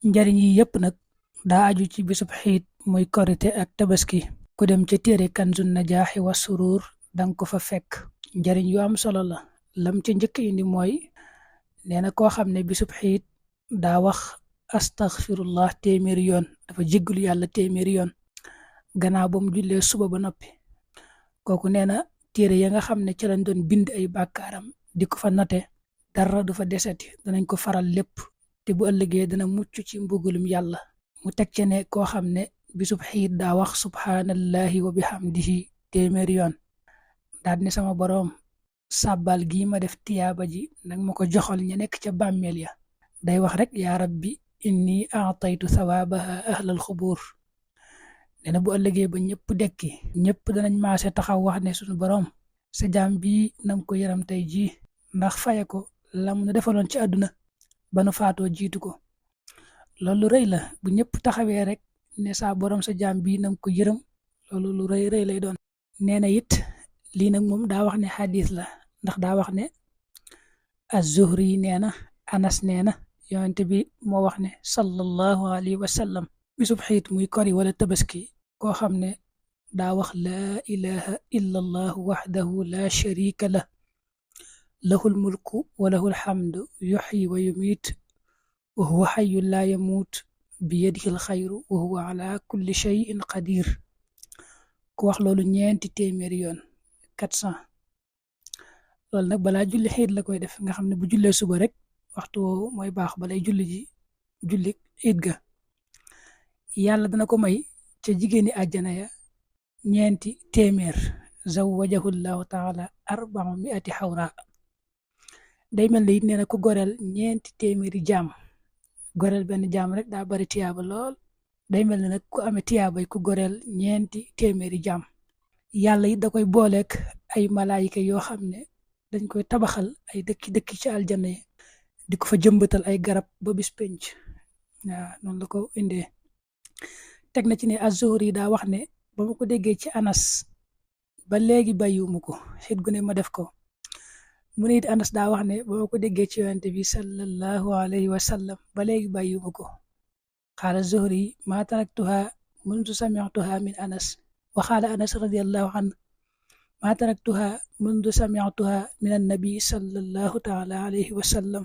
njariñ yi yépp nag daa aju ci bisub xiit muy korite ak tabaski. ku dem ca téere kanzun najaaxi wa suruur danga ko fa fekk. njariñ yu am solo la. lam ca njëkk indi mooy nee na koo xam ne bisub xiit daa wax astaghfirullah téeméeri yoon, dafa jéggulu yàlla téeméeri yoon gannaaw ba mu jullee suba ba noppi, kooku nee na téere ya nga xam ne ca lañ doon bind ay bàkkaaram di ko fa note, dara du fa deseti, danañ ko faral lépp, te bu ëllëgee dana mucc ci mbugulum yàlla. mu teg ca ne koo xam ne bisub xiit daa wax subhanallahi wa bihamdihi téeméeri yoon, daal ne sama boroom sàbbal gii ma def tiyaaba ji nag ma ko joxal ña nekk ca bàmmeel ya. day wax rek yaa rabbi inni aataytu thawaabaha ahlal xubuur. nee na bu ëllëgee ba ñëpp dekki, ñëpp danañ maase taxaw wax ne suñu boroom sa jaam bii nang ko yaram tey jii, ndax faye ko lam nu defaloon ci àdduna ba nu faatoo jiitu ko. loolu rëy la, bu ñëpp taxawee rek ne saa boroom sa jaam bii nang ko yërëm, loolu lu rëy rëy lay doon. nee na it lii nag moom daa wax ne xadis la, ndax daa wax ne az-Zuhri nee na Anas nee na yonente bi moo wax ne sallallahu alayhi wa sallam bisub xiit muy kori wala tabaski, koo xam ne daa wax laa ilaha illa allahu waxdahu la sharika lah lahul mulku wa lahul hamdu yuxyi wa yumiit wa huwa xayyun laa yamuut bi yadihi alxayru wa huwa ala kulli shayin qadir. ku wax loolu ñeenti téeméeri yoon 400. loolu nag balaa julli xiit la koy def, nga xam ne bu jullee suba rek waxtu woowu mooy baax balay julli xiit ga. yàlla dana ko may ca jigéeni àjjana ya ñeenti téeméer. zawwajahu llahu taala 400 xawra. day mel ne it nee na ku goreel ñeenti téeméeri jaam, goreel benn jaam rek daa bari tiyaaba lool. day mel ne nag ku amee tiyaabay ku goreel ñeenti téeméeri jaam. yàlla it da koy booleek ay malaayika yoo xam ne dañ koy tabaxal ay dëkki ci aljanna yi, di ko fa jëmbatal ay garab ba bis penc. waaw noonu la ko indee. teg na ci ne az-Zuhri daa wax ne ba ma ko déggee ci Anas ba léegi bàyyiwuma ko, xit gu ne ma def ko. mu ne it Anas daa wax ne ba ma ko déggee ci yonente bi sallallahu alayhi wa sallam ba léegi bàyyiwuma ko. qaala az-Zuhri ma taraktuha mundu sami'tuha min Anas. wa qaala Anas radiyallahu anhu ma taraktuha mundu sami'tuha min annabi sallallahu taala alayhi wa sallam.